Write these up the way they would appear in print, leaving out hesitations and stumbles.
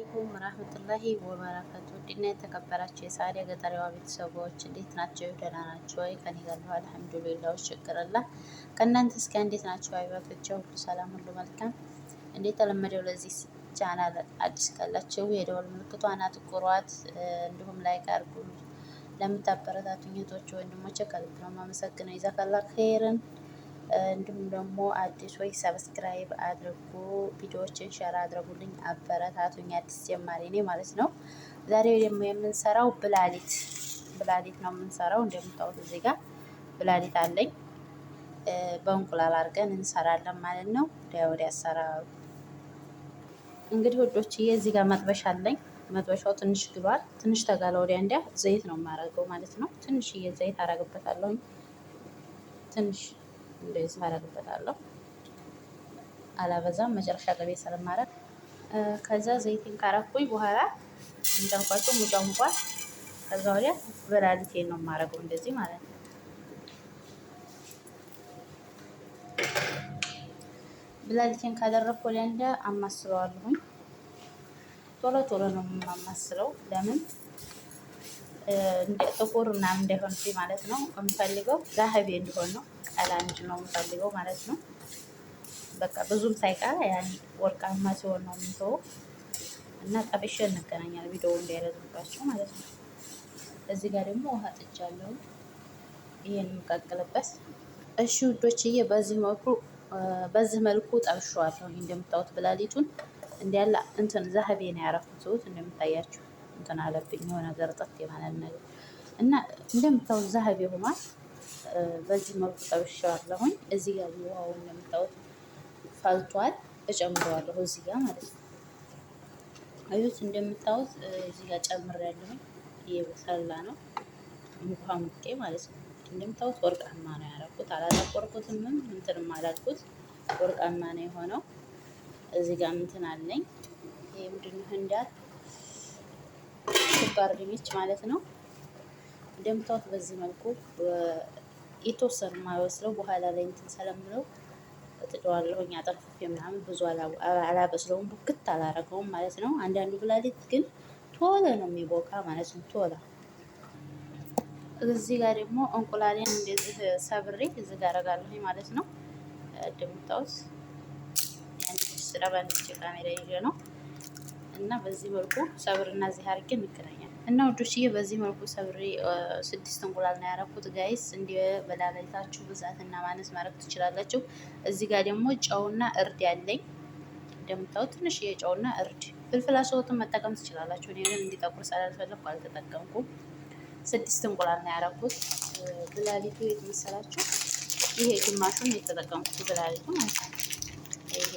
عليكم ورحمة الله وبركاته። ውድና የተከበራችሁ የሳሪያ ገጠሪዋ ቤተሰቦች እንዴት ናቸው? ደህና ናቸው ወይ? ከኔ ጋር ነው الحمد لله። ሽክርላ ከእናንተ እስኪ እንዴት ናቸው? አይባቶች ሁሉ ሰላም፣ ሁሉ መልካም። እንዴት ተለመደው ለዚህ ቻናል አዲስ ካላችሁ የደወል ምልክቷን አጥቁሯት፣ እንዲሁም like አድርጉ። ለምታበረታቱኝ እህቶች ወንድሞቼ ከልብ ነው የማመሰግነው። جزاك الله خيرا። እንዲሁም ደግሞ አዲስ ወይ subscribe አድርጉ፣ ቪዲዮዎችን share አድርጉልኝ፣ አበረታቱኝ። አዲስ ጀማሪ እኔ ማለት ነው። ዛሬ ደግሞ የምንሰራው ብላሊት ብላሊት ነው የምንሰራው። እንደምታዩት እዚህ ጋር ብላሊት አለኝ። በእንቁላል አድርገን እንሰራለን ማለት ነው። ወደ አሰራሩ እንግዲህ ውዶችዬ፣ እዚህ ጋር መጥበሻ አለኝ። መጥበሻው ትንሽ ግሏል። ትንሽ ተጋለ ወዲያ እንዲያ ዘይት ነው የማደርገው ማለት ነው። ትንሽዬ ዘይት አደርግበታለሁኝ ትንሽ እንደዚህ አደርግበታለሁ። አላበዛም፣ መጨረሻ ቅቤ ስለማደርግ። ከዛ ዘይቴን ካረኩኝ በኋላ እንዳልኳቸው ሙጫ ሙቋል። ከዛ ወዲያ በላሊቴን ነው የማደርገው እንደዚህ ማለት ነው። ብላሊቴን ካደረኩ ወዲያ እንደ አማስለዋለሁኝ። ቶሎ ቶሎ ነው የማማስለው። ለምን እንደ ጥቁር ምናምን እንዳይሆንብኝ ማለት ነው። የምፈልገው ዛህቤ እንዲሆን ነው። ቀላ እንጂ ነው የምፈልገው ማለት ነው። በቃ ብዙም ሳይቀር ያኔ ወርቃማ ሲሆን ነው የምንተወው እና ጠብሼ እንገናኛለን። ቪዲዮ እንዳይረዝምባቸው ማለት ነው። እዚህ ጋር ደግሞ ውሃ ጥጃለሁ፣ ይሄን የምቀቅልበት። እሺ ውዶችዬ፣ በዚህ መልኩ ጠብሼዋለሁ። እንደምታዩት ብላሊቱን እንዲያለ እንትን ዛህቤ ነው ያረኩት። እንደምታያችሁ እንትን አለብኝ የሆነ ገርጠት የማለት ነገር እና እንደምታዩት ዛህቤ ሆኗል። በዚህ መልኩ ጠብሼዋለሁኝ። እዚህ ጋር ውሃው እንደምታዩት ፈልቷል። እጨምረዋለሁ እዚህ ጋር ማለት ነው። አዩት፣ እንደምታዩት እዚህ ጋር ጨምሬያለሁኝ። እየበሰላ ነው ውሃ ሙቄ ማለት ነው። እንደምታዩት ወርቃማ ነው ያደረኩት። አላጠቆርኩትም፣ እንትንም አላልኩት። ወርቃማ ነው የሆነው። እዚህ ጋር እንትን አለኝ። ይሄ ምንድን ነው? ህንዳር ስኳር ድንች ማለት ነው። እንደምታዩት በዚህ መልኩ የተወሰኑ ማበስለው በኋላ ላይ እንትን ስለምለው እጥደዋለሁኝ አጠንፍፌ ምናምን ብዙ አላበስለውም፣ ቡክት አላረገውም ማለት ነው። አንዳንዱ ብላሊት ግን ቶሎ ነው የሚቦካ ማለት ነው። ቶሎ። እዚህ ጋር ደግሞ እንቁላሌን እንደዚህ ሰብሬ እዚህ ጋር አረጋለሁኝ ማለት ነው። እንደምታዩት ያን ስራ ባንድ ካሜራ ይዤ ነው እና በዚህ መልኩ ሰብርና እዚህ አድርጌ እንገናኛለን። እና ውዶችዬ፣ በዚህ መልኩ ሰብሬ ስድስት እንቁላል ነው ያደረኩት። Guys፣ እንደ በላሊታችሁ ብዛትና ማነስ ማድረግ ትችላላችሁ። እዚህ ጋር ደግሞ ጨውና እርድ ያለኝ፣ እንደምታዩት ትንሽ የጨውና እርድ፣ فلفل أسود ን መጠቀም ትችላላችሁ። እኔ ግን እንዲጠቁር ስላልፈለኩ አልተጠቀምኩም። ስድስት እንቁላል ነው ያደረኩት። ብላሊቱ የት መሰላችሁ? ይሄ ግማሹን የተጠቀምኩት ብላሊቱ ማለት ነው። ይሄ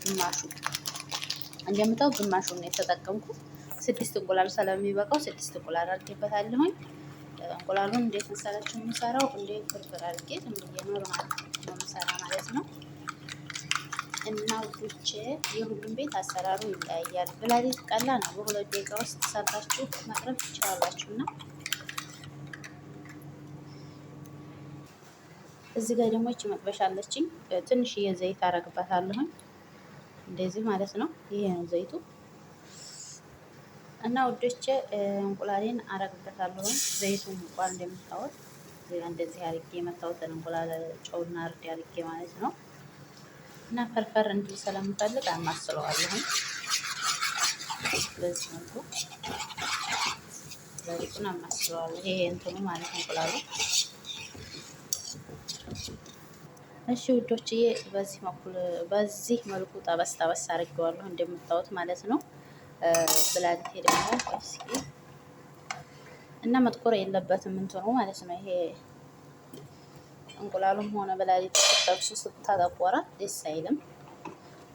ግማሹ፣ እንደምታው ግማሹን ነው የተጠቀምኩት። ስድስት እንቁላል ስለሚበቃው ስድስት እንቁላል አድርጌበታለሁኝ። እንቁላሉን እንዴት መሰላችሁ የምሰራው? እንደ ፍርፍር አድርጌ ዝም ብዬ normal ነው የምሰራ ማለት ነው። እና ውዶቼ፣ የሁሉም ቤት አሰራሩ ይለያያል። ብላሊት ቀላል ነው። በ2 ደቂቃ ውስጥ ሰርታችሁ ማቅረብ ትችላላችሁ። እና እዚህ ጋር ደግሞ ይቺ መጥበሻ አለችኝ። ትንሽዬ ዘይት አረግባታለሁኝ እንደዚህ ማለት ነው። ይሄ ነው ዘይቱ። እና ውዶቼ፣ እንቁላሌን አረግበታለሁ። ዘይቱ እንቁላል እንደምታዩት እንደዚህ አርጌ የመታወትን እንቁላል ጨውና እርድ አርጌ ማለት ነው። እና ፈርፈር እንዲል ስለምፈልግ አማስለዋለሁ። በዚህ መልኩ ዘሪቁን አማስለዋለሁ። ይሄ እንትኑ ማለት እንቁላሉ። እሺ ውዶችዬ፣ በዚህ መልኩ ጠበስ ጠበስ አድርጌዋለሁ እንደምታዩት ማለት ነው። ብላሊቴ ደግሞ እስኪ እና መጥቆር የለበትም እንትኑ ማለት ነው። ይሄ እንቁላሉም ሆነ በላሊቱ ስትጠብሱ ስታጠቆረ ደስ አይልም።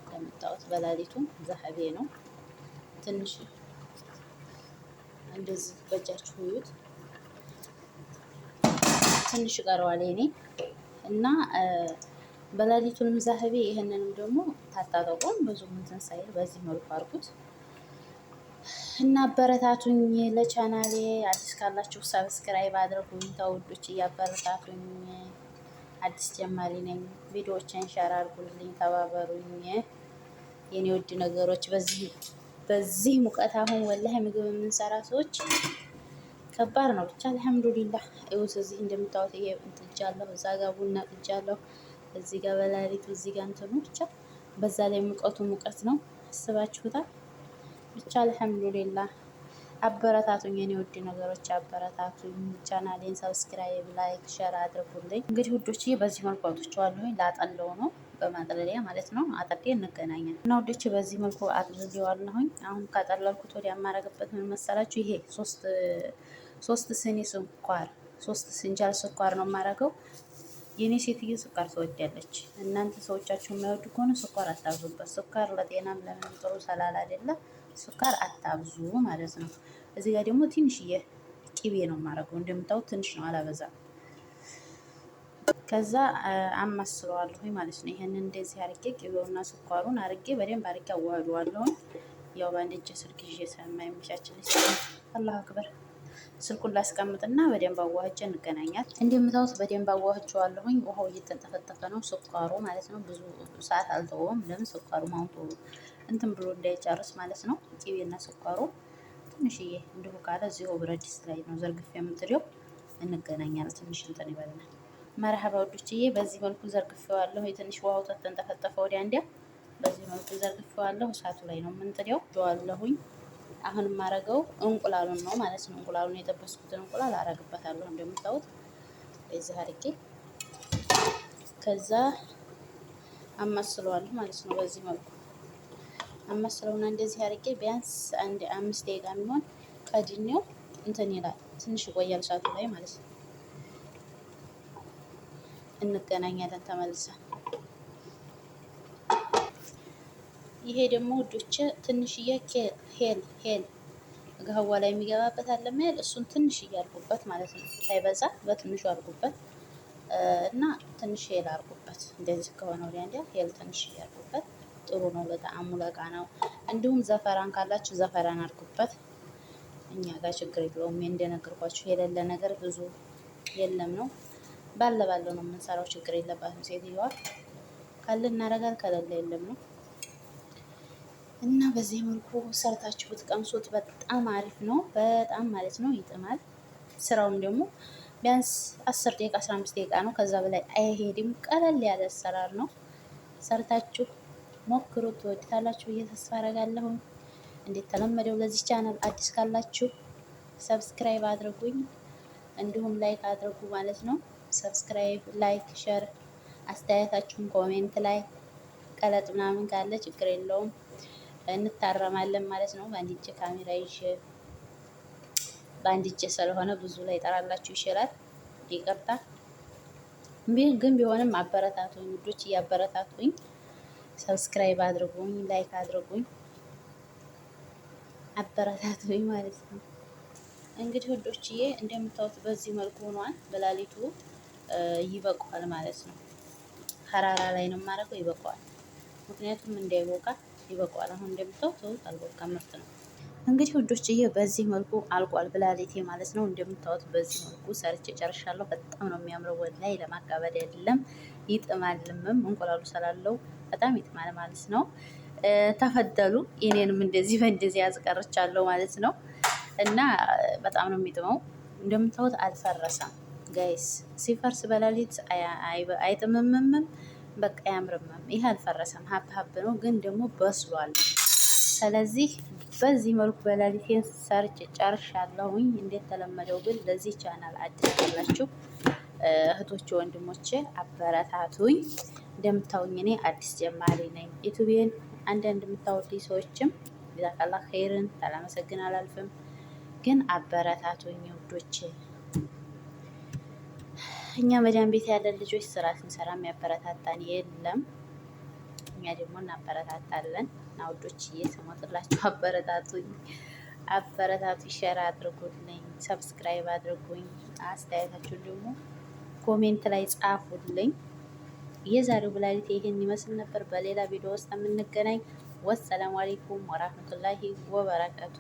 እንደምታዩት በላሊቱ ذهبي ነው። ትንሽ እንደዚህ በእጃችሁ እዩት። ትንሽ ይቀረዋል የኔ። እና በላሊቱንም ذهبي ይህንንም ደግሞ ታጣጠቁም ብዙ እንትን ሳይል በዚህ መልኩ አድርጉት። እና አበረታቱኝ። ለቻናሌ አዲስ ካላችሁ subscribe አድርጉኝ። ተውዶች እያበረታቱኝ፣ አዲስ ጀማሪ ነኝ። ቪዲዮዎችን share አድርጉልኝ፣ ተባበሩኝ። የኔ ውድ ነገሮች በዚህ ሙቀት አሁን ወላሂ ምግብ የምንሰራ ሰዎች ከባድ ነው። ብቻ አልሐምዱሊላህ። ይኸው እዚህ እንደምታዩት ይሄ ጥጃለሁ፣ እዛ ጋር ቡና ጥጃለሁ፣ እዚህ ጋር በላሊቱ፣ እዚህ ጋር እንትኑ ብቻ በዛ ላይ ሙቀቱ ሙቀት ነው። አስባችሁታል? ብቻ አልሐምዱሊላህ። አበረታቱኝ የኔ ውድ ነገሮች አበረታቱኝ። ቻናሌን subscribe፣ like፣ share አድርጉልኝ። እንግዲህ ውዶችዬ በዚህ መልኩ አውጥቼዋለሁኝ። ላጠለው ነው በማጥለያ ማለት ነው። አጥልዬ እንገናኛለን እና ውዶች በዚህ መልኩ አጥልዬዋለሁኝ። አሁን ካጠለልኩት ወዲያ የማደርግበት ምን መሰላችሁ? ይሄ ሶስት ስኒ ስኳር፣ 3 ስንጃል ስኳር ነው የማደርገው። የኔ ሴትዮ ስኳር ትወዳለች። እናንተ ሰዎቻችሁ የማይወዱ ከሆነ ስኳር አታብዙበት። ስኳር ለጤናም ለምንም ጥሩ ሰላል አይደለም። ስኳር አታብዙ ማለት ነው። እዚህ ጋር ደግሞ ትንሽዬ ቅቤ ነው የማደርገው። እንደምታዩት ትንሽ ነው፣ አላበዛም። ከዛ አማስለዋለሁ ማለት ነው። ይሄንን እንደዚህ አርጌ ቅቤውና ስኳሩን አርጌ በደንብ አርጌ አዋህደዋለሁ። ያው በአንድ እጄ ስልክ ይዤ ስለማይመቻችልኝ አላሁ አክበር ስልኩን ላስቀምጥና በደንብ አዋህጄ እንገናኛል። እንደምታዩት በደንብ አዋህጄዋለሁኝ። ውሃው እየተንጠፈጠፈ ነው ስኳሩ ማለት ነው። ብዙ ሰዓት አልተወውም። ለምን ስኳሩ ማውጡ እንትን ብሎ እንዳይጨርስ ማለት ነው። ቅቤና ስኳሩ ትንሽዬ እንዲሁ ካለ እዚሁ ብረት ድስት ላይ ነው ዘርግፌ የምጥደው። እንገናኛለን። ትንሽ እንትን ይበልናል። መርሀባ ውዶችዬ፣ በዚህ መልኩ ዘርግፌዋለሁ። የትንሽ ውሃው ተንጠፈጠፈ ወዲያ እንዲያ በዚህ መልኩ ዘርግፌዋለሁ። እሳቱ ላይ ነው የምንጥደው ዋለሁኝ። አሁን የማረገው እንቁላሉን ነው ማለት ነው። እንቁላሉን የጠበስኩትን እንቁላል አረግበታለሁ እንደምታዩት እዚህ አድርጌ ከዛ አማስለዋለሁ ማለት ነው። በዚህ መልኩ አማስለውና እንደዚህ አድርጌ ቢያንስ አንድ 5 ደቂቃ የሚሆን ከድኔው እንትን ይላል። ትንሽ ይቆያል እሳቱ ላይ ማለት ነው። እንገናኛለን ተመልሰን። ይሄ ደግሞ ውዶቼ ትንሽዬ ሄል ሄል ገህዋ ላይ የሚገባበት አለ መሄል እሱን ትንሽዬ አድርጉበት ማለት ነው። ሳይበዛ በትንሹ አድርጉበት እና ትንሽ ሄል አድርጉበት። እንደዚህ ከሆነ ወዲያ እንዲያ ሄል ትንሽዬ አድርጉበት። ጥሩ ነው ለጣዕሙ ለቃናው። እንዲሁም ዘፈራን ካላችሁ ዘፈራን አድርጉበት። እኛ ጋር ችግር የለውም። እንደነገርኳችሁ የሌለ ነገር ብዙ የለም ነው። ባለ ባለው ነው የምንሰራው። ችግር የለባትም ሴትዮዋ። ካለ እናደርጋለን፣ ከሌለ የለም ነው። እና በዚህ መልኩ ሰርታችሁ ብትቀምሱት በጣም አሪፍ ነው። በጣም ማለት ነው ይጥማል። ስራውም ደግሞ ቢያንስ 10 ደቂቃ 15 ደቂቃ ነው፣ ከዛ በላይ አይሄድም። ቀለል ያለ አሰራር ነው። ሰርታችሁ ሞክሩት፣ ትወዱታላችሁ ብዬ ተስፋ አደርጋለሁ። እንደተለመደው ለዚህ ቻናል አዲስ ካላችሁ subscribe አድርጉኝ፣ እንዲሁም like አድርጉ ማለት ነው። subscribe፣ like፣ share አስተያየታችሁን comment ላይ ቀለጥ ምናምን ካለ ችግር የለውም እንታረማለን ማለት ነው። በአንድ እጄ ካሜራ ይዤ በአንድ እጄ ስለሆነ ብዙ ላይ ጠራላችሁ ይችላል፣ ይቅርታ። ግን ቢሆንም አበረታቱኝ ውዶች፣ እያበረታቱኝ subscribe አድርጉኝ፣ like አድርጉኝ፣ አበረታቱኝ ማለት ነው። እንግዲህ ውዶችዬ እንደምታዩት በዚህ መልኩ ሆኗል። በላሊቱ ይበቃዋል ማለት ነው። ሀራራ ላይ ነው የማደርገው፣ ይበቃዋል። ምክንያቱም እንዳይቦካ ይበቃዋል። አሁን እንደምታዩት አልቦካ፣ ምርጥ ነው። እንግዲህ ውዶችዬ በዚህ መልኩ አልቋል ብላሌቴ ማለት ነው። እንደምታዩት በዚህ መልኩ ሰርቼ ጨርሻለሁ። በጣም ነው የሚያምረው፣ ወላሂ ለማካበድ አይደለም፣ ይጥማልምም እንቁላሉ ስላለው በጣም ይጥማል ማለት ነው። ተፈደሉ የኔንም እንደዚህ በእንደዚህ ያስቀርቻለሁ ማለት ነው። እና በጣም ነው የሚጥመው። እንደምታዩት አልፈረሰም guys። ሲፈርስ በላሊት አይጥምምም፣ በቃ አያምርምም። ይሄ አልፈረሰም፣ ሀብ ሀብ ነው፣ ግን ደግሞ በስሏል። ስለዚህ በዚህ መልኩ በላሊቴን ሰርቼ ጨርሻለሁኝ። እንደተለመደው ግን ለዚህ ቻናል አዲስ ካላችሁ እህቶቼ ወንድሞቼ አበረታቱኝ። እንደምታውኝ እኔ አዲስ ጀማሪ ነኝ። ዩቲዩብን አንዳንድ የምታወዱኝ ሰዎችም ጀዛከላ ኸይርን ሳላመሰግን አላልፍም። ግን አበረታቱኝ ውዶቼ። እኛ መዳን ቤት ያለን ልጆች ስራ ስንሰራ የሚያበረታታን የለም። እኛ ደግሞ እናበረታታለን። እና ውዶች እየተሞጥላችሁ አበረታቱኝ፣ አበረታቱ፣ share አድርጉልኝ፣ subscribe አድርጉኝ፣ አስተያየታችሁን ደግሞ comment ላይ ጻፉልኝ። የዛሬው ብላሊቴ ይህን ይመስል ነበር። በሌላ ቪዲዮ ውስጥ የምንገናኝ። ወሰላሙ አሌይኩም ወራህመቱላሂ ወበረካቱ።